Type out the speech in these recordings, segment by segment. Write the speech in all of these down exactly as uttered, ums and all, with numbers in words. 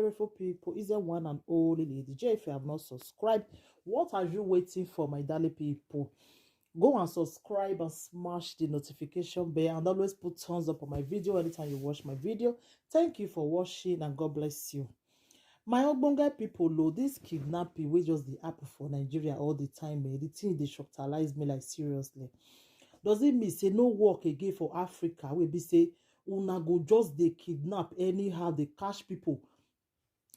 beautiful people, is the one and only Lady J. If you have not subscribed, what are you waiting for, my darling people? Go and subscribe and smash the notification bell and always put thumbs up on my video anytime you watch my video. Thank you for watching and God bless you. My ogbonge people, oh, this kidnapping wey just dey happen for Nigeria all the time, eh, the thing dey shocktalize me, like, seriously. Does it mean say no work again for Africa? We be say una go just dey kidnap anyhow, dey catch people,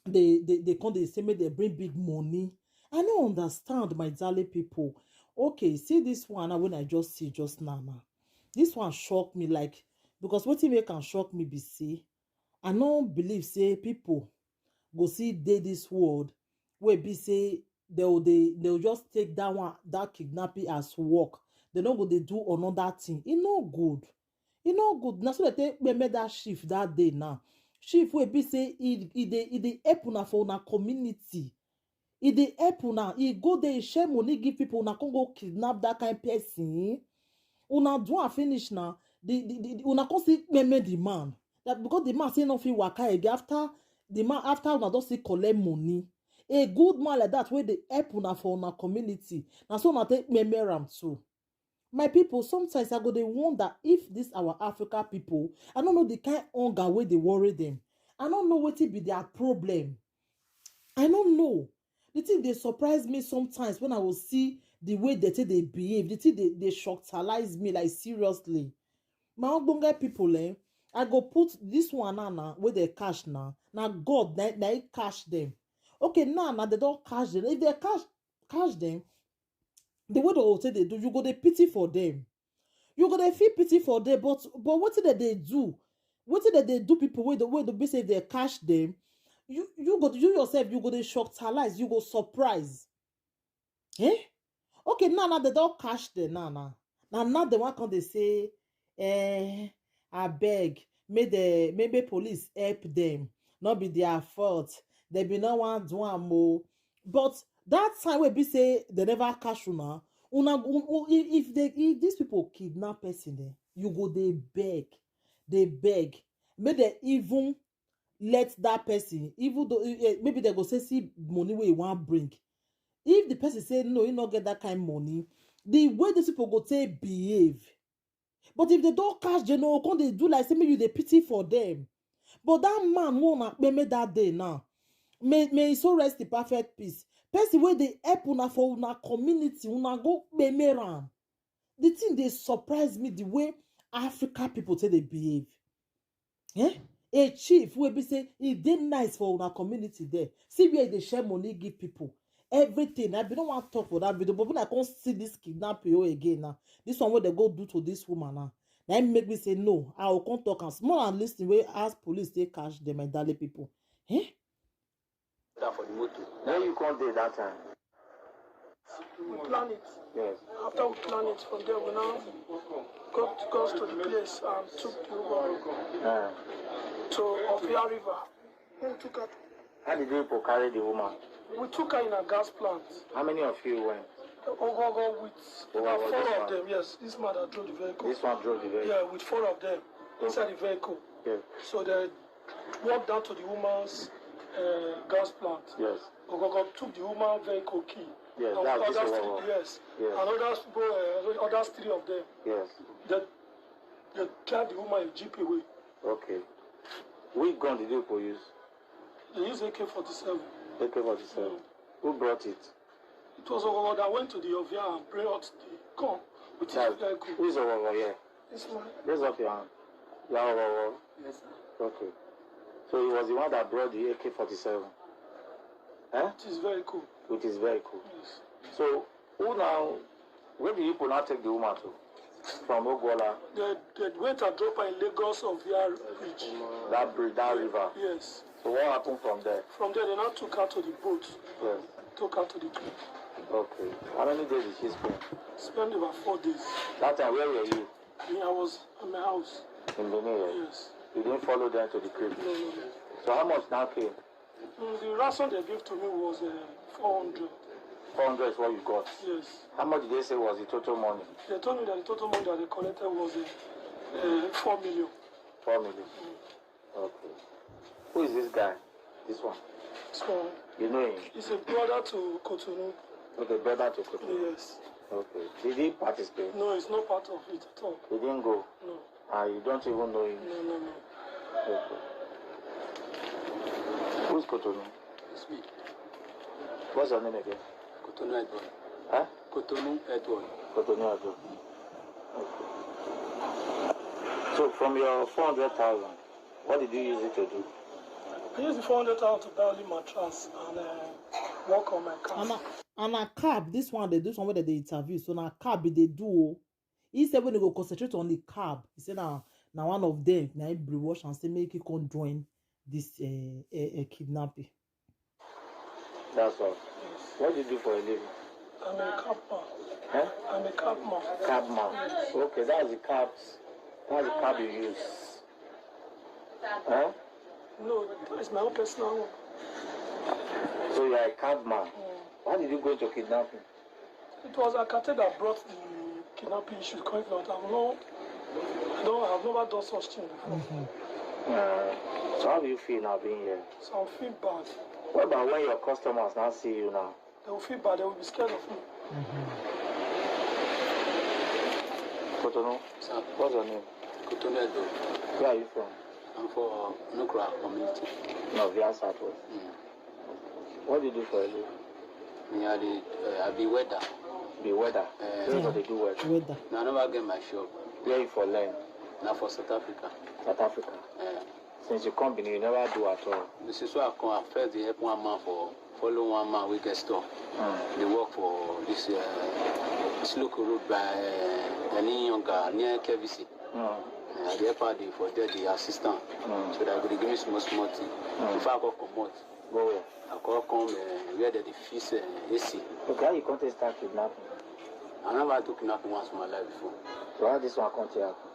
they they they come dey say make they bring big money. I no understand, my darling people. Okay, see this one now when I just see just now now. This one shock me, like, because wetin make am shock me be say I no believe say people go see dey this world wey be say they will they they will just take that one, that kidnapping as work. They no go dey do another thing. E no good. E no good. Na so they take kpeme that chief that day now. Chief wey be say e e dey e dey help una for una community. E dey help una. E go there, e share money give people. Una come go kidnap that kind person. Una do am finish now. The, the, the, una come still kpeme the man. That because the man say no fit waka again after the man after una don still collect money. A good man like that wey dey help una for una community, na so una take kpeme am too. My people, sometimes I go dey wonder if this our Africa people, I no know the kind hunger wey dey worry them. I no know wetin be their problem. I no know. The thing dey surprise me sometimes when I go see the way they take dey behave. The thing dey dey shocktalize me, like, seriously. My ogbonge people, eh, I go put this one now now wey they catch now. Na God na na he catch them. Okay, now now they don catch them. If they catch catch them, the way they go take dey do, you go dey pity for them. You go dey feel pity for them, but but wetin dem dey do, wetin dem dey do people wey dey wey dey be say if they catch them, you you go you yourself you go dey shocktalize, you go surprise. Eh? Okay, now now they don catch them now now. Now now they wan come dey say, eh, abeg, make the make make police help them. No be their fault. They be no wan do am o. But that time wey be say they never catch una, una go- u- u- if if they if these people kidnap person, eh, you go dey beg, dey beg. Make they even let that person, even though eh, eh, maybe they go say see money wey you wan bring. If the person say no, he no get that kind money, the way these people go take behave. But if they don catch them, no, come dey do like say make you dey pity for them. But that man wey una kpeme that day now, may may he so rest in perfect peace. Person wey dey help una for una community, una go kpeme am. The thing dey surprise me the way Africa people take dey behave. Eh? A chief wey be say e dey nice for una community there. See where e dey share money give people. Everything. I bin no wan talk for that video, but when I come see this kidnapping oh again now, this one wey they go do to this woman now, na im make me say no. I go come talk am small and listen wey as police take catch them, my darling people. Eh? That for the motor. Where you come dey that time? We plan it. Yes. After we plan it, from there we now got got to the place and took the woman Uh, to Ovia River. When we took her, how did you people carry the woman? We took her in a gas plant. How many of you went? Ogogo with Oh, about oh, four this of one. Them. Yes, this man that drove the vehicle. This one drove the vehicle. Yeah, with four of them inside the vehicle. Yeah. So they walked down to the woman's uh, gas plant. Yes. Ogogo took the woman vehicle key. Yes, And that's with this other Ogogo. Three, yes. Yes. And others, uh, others three of them. Yes. They, they drive the woman in Jeep away. Okay. Which gun did you people use? They used A K forty-seven. A K forty-seven. Who brought it? It was Ogogo that went to the Ovia and brought the gun with his That, vehicle. Who is Ogogo here? This man, Raise up your hand. You are Ogogo. yes, sir. Okay. So he was the one that brought the A K forty-seven. Eh? It is very cool. With his vehicle. Yes. So who now? Where did you people now take the woman to? From Ogwola, They, they went and dropped her in Lagos Ovia Bridge. that bridge, that river. Yes. So what happened from there? From there, they now took her to the boat. Yes. Took her to the creek. Okay. How many days did she spend? Spent about four days. That time, where were you? Me, I was at my house. In Benin, here? Yes. You didn't follow them to the creek. No, no, no. So how much now came? Mm, the ransom they gave to me was uh, four hundred. Four hundred is what you got. Yes. How much did they say was the total money? They told me that the total money that they collected was uh, uh, four million. Four million. Okay. Who is this guy? This one. So You know him? He's a brother to Cotonou. Okay, brother to Cotonou. Yes. Okay. Did he participate? No, it's not part of it at all. He didn't go. No, Ah, you don't even know him. No, no, no. Okay. Who's Cotonou? It's me. What's your name again? Cotonou Edward. Huh? Cotonou Edward. Cotonou Ajo. Okay. So from your four hundred thousand, what did you use it to do? I used the four hundred thousand to buy only mattress and uh, work on my car. And a, and a cab, this one they do somewhere that they interview. So now cab they do. Oh. He said when they go concentrate on the cab, he said now now one of them now he brainwash and say make he come join this uh, uh, uh, kidnapping. That's all. What do you do for a living? I'm a cab man. Huh? I'm a cab man. Cab man. Okay, that's the cabs. That's the cab you use. Huh? No, it's my own personal one. So you are a cab man. Why did you go into kidnapping? It was Akate that brought the kidnapping issue. Correct, not. I'm not. I don't. I've never done such thing before. Uh, so how do you feel now being here? So I feel bad. What about when your customers now see you now? They will feel bad. They will be scared of me. Cotonou? Sir, What's your name? Cotonou Edward. Where are you from? I'm for Nukra community. No, Via Southwest. Mm. What do you do for a living? Me, I dey, uh, I be weather. The weather. Eh. Where do they do weather? Weather. Now I never get my shop. Where you for learn? Now for South Africa. South Africa. Uh, Since you come Benin, you never do at all. this is why I come. I first dey help one man for follow one man wey get store. They work for this uh, this local road by uh, Eni Yonga near K V C. Mm. Uh, I dey help her dey for there, the assistant. Mm. So that go dey give me small small thing. Before I go comot, Go where? I come come uh, where they dey fix uh, A C. Okay, how you come take start kidnapping? I never do kidnapping once in my life before. So how this one come take happen?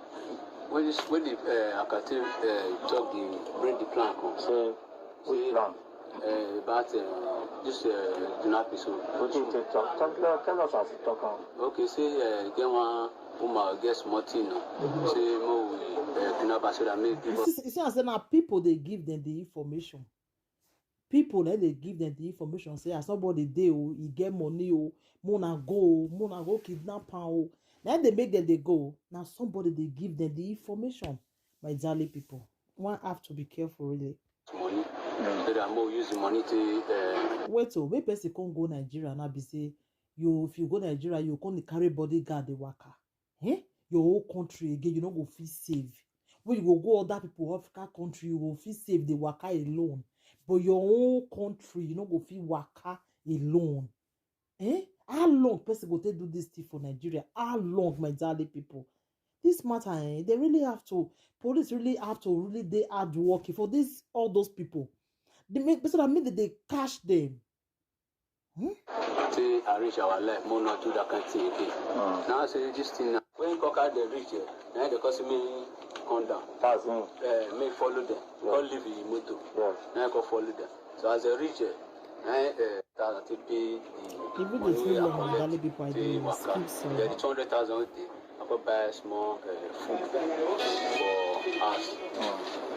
When this when the uh, Akate uh, talk the bring the plan come. So which plan? Uh, about uh, this uh, kidnapping so. What do you take talk? Talk tell, tell us as you talk am. Okay, say uh, get one woman get small thing now. Say mo we uh, kidnap her so that make You people. see, you see, I say now people they give them the information. People then they give them the information. Say as somebody they oh, he get money oh, mona go oh, mona go kidnap her oh. Then they make them they go. Now somebody they give them the information. My jolly people, one have to be careful really. Money. So that mo use the money to uh, Wait oh, make person come go Nigeria now be say you if you go Nigeria you come dey carry bodyguard dey waka. Eh? Your whole country again you no go feel safe. When you go go other people Africa country you go feel safe dey waka alone. But your own country you no go feel waka alone. Eh? How long person go take do this thing for Nigeria? How long, my darling people? This matter, eh, they really have to, police really have to really they hard work for this all those people. They make so that mean that they catch them. Say arrange our life, more not do that kind of thing again. Now I say this thing now. When Coca they reach here, now they cause me come down. That's me. Uh, me follow them. Go leave the motor. Yes. Now I go follow them. So as they reach here, now uh, thousand to pay the Even money the wey too I long, collect, Dali people, I take dey waka. skip some. Then the two hundred thousand wey dey, I go buy small uh, food for house.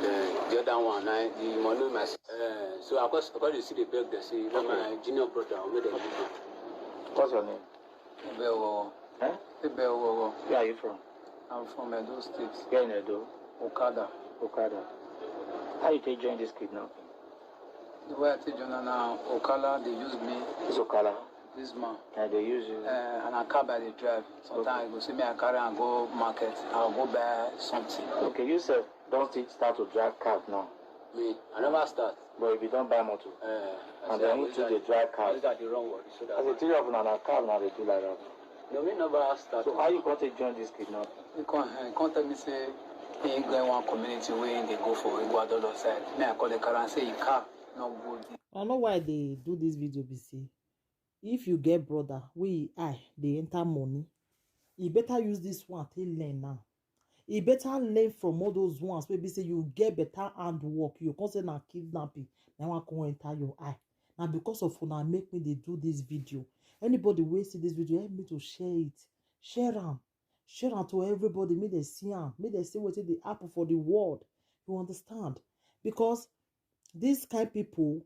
Then the other one, I, the money my uh, so I go I go dey see the beg dem say na my junior brother wey dem give am. What's your name? Ibewo. Eh? Ibewo. Where are you from? I'm from Edo State. Where in Edo? Okada. Okada. How you take join this kidnapping? The way I take join now, Okada, they use me. It's Okada. This man. And they use you. Uh, and I car by the drive. Sometimes I go see me, I carry and go market. I'll go buy something. Okay, you sef don still start to drive cab now. Me, I never start. But if you don buy motor, Uh, and then you too dey drive cab. Look at the wrong word. So that As a three of una na cab na dey do like that. No, me never start. So how you come take join this kidnapping? He come, he come tell me say he get one community wey he dey go for Iguadolo side. Me, I call the car and say he car no go there. I know why they do this video be say if you get brother wey eye dey enter money, e better use this one take learn now. E better learn from all those ones wey be say you get better handwork, you come say na kidnapping, na one come enter your eye. Na because of una make me dey do this video. Anybody wey see this video, help me to share it. Share am. Share am to everybody. Make dem see am. Make dem see wetin dey happen for the world. You understand? Because These kind people,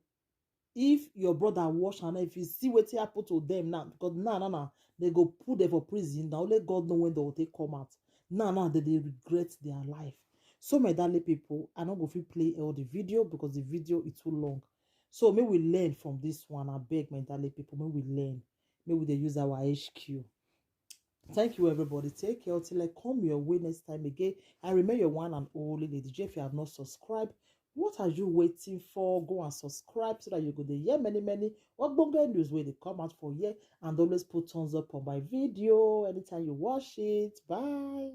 if your brother wash and if you see wetin happen to them now, because now now now they go put them for prison. Now only God know when they will take come out. Now now they dey regret their life. So my darling people, I no go fit play all the video because the video is too long. So may we learn from this one. I beg my darling people, may we learn. May we dey use our H Q. Thank you, everybody. Take care till I come your way next time again. I remain your one and only Lady J. If you have not subscribed, what are you waiting for? Go and subscribe so that you go dey hear many many ogbonge news wey dey come out for here, and always put thumbs up on my video anytime you watch it. Bye.